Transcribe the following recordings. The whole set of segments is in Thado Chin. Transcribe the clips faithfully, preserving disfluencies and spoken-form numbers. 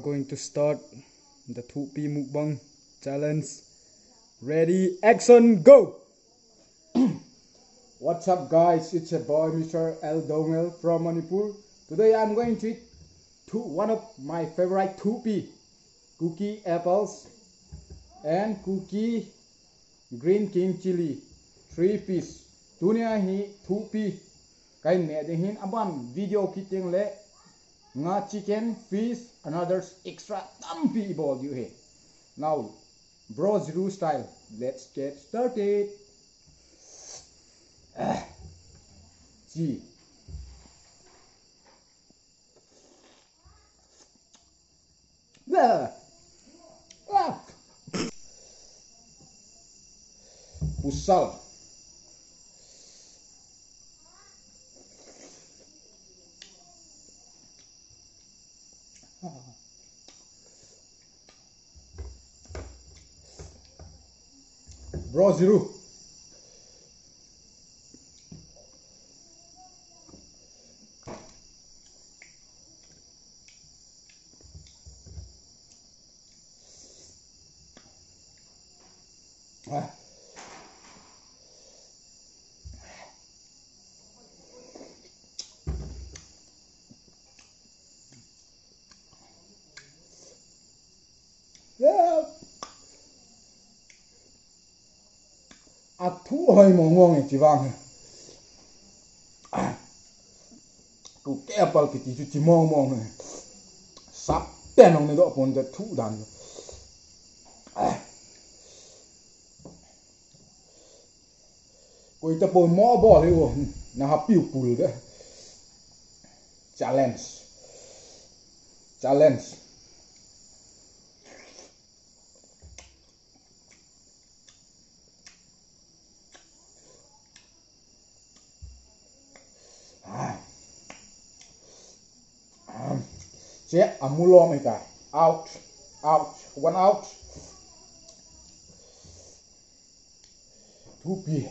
Going to start the Thupi Mukbang Challenge. Ready, action, go! What's up, guys? It's your boy, Mister L Dongel from Manipur. Today I'm going to eat two, one of my favorite Thupi, Kuki apples and Kuki green king chili, three piece. Tunia hi Thupi kahin neh ding ahin, aban video kit teng le nga, chicken, fish and others extra tampi ibol diu ahi. Now, Bro Zero style, let's get started. Ah. Chi. Usal. Bro Zero. Athu hoi mong mong e, chivang hi. Kuki apple kiti chu chi mong mong e. Sap pen ong ne do pon te thu dan. Koi ta pon mo bol hi o. Na happy pul de. Challenge. Challenge. Ah. Ah. Che, amu lom ahitai. Out. Out. One out. Thupi.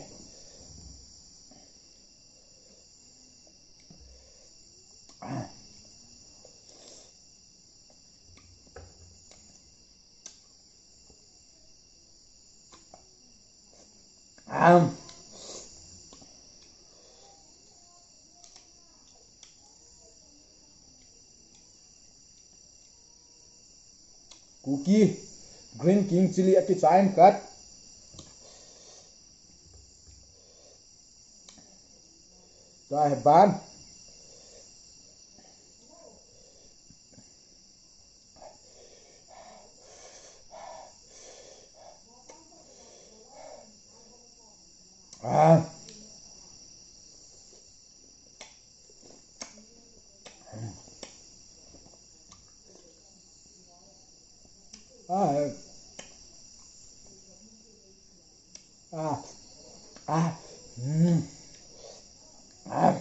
Ah. Ah. Kuki green king chili akichai in kat. Tua hi ban. Ah. Ah, eh. Ah. Ah. Mm. Ah.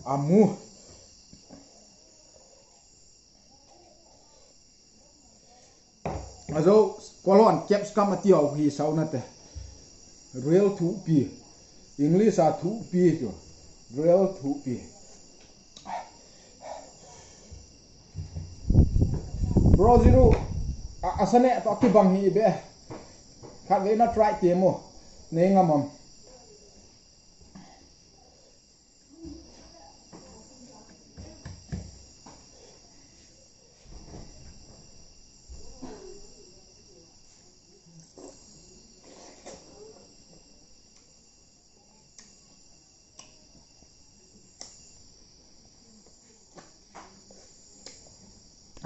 Amu. Ajo, kolon capsicum ati ho hi sao nate. Real thupi. English a thupi chu. Real thupi. Bro Zero, a, asane to kibang hi be. Khatvei na try te mo. Nei ngam am.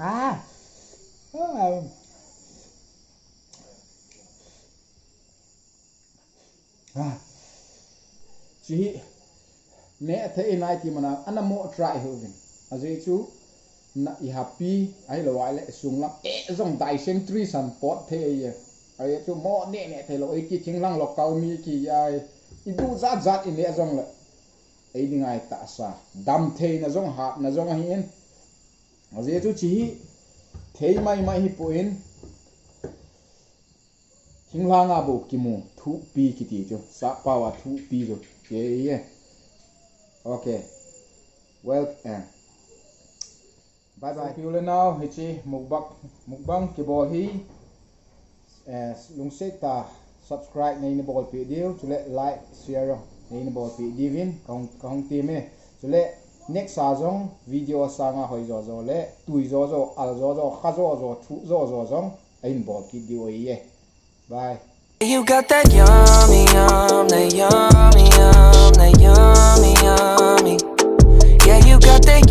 Ah. Ah. Ah. Chi hi neh thei nai ti mana ana mo try ho vin. Ajeh chu na i happy, ahilou le sunglam e jong dysentery san pot thei e. Ajeh chu mo neh neh thei lou, ei kithing lang local mi ki ai. I du jat jat i neh jong le. Ei ding ahi tahsa. Dam theina jong hatna jong ahi in. Ajeh chu chi hi thei mai mai hi poi in. Thinglhang a bou kimu thuhpi kiti chu. Sahpao a thuhpi chu. Kei e. Okay. Well, eh. Bye bye. Sopi u le nao, hiche mukbang, mukbang kibol hi, eh, lungset tah a subscribe neina bolpeh diu, chule like, share neina bolpeh diuvin, kahung, kahung tem e. Chule next a jong video sanga hoi jo jo le, tui jo jo, al jo jo, kha jo jo, thuh jo jo jong, ahin bol kit diu ahi e. Bye. You got that yummy, yum, that yummy, yum, that yummy, yummy. Yeah, you got that yum.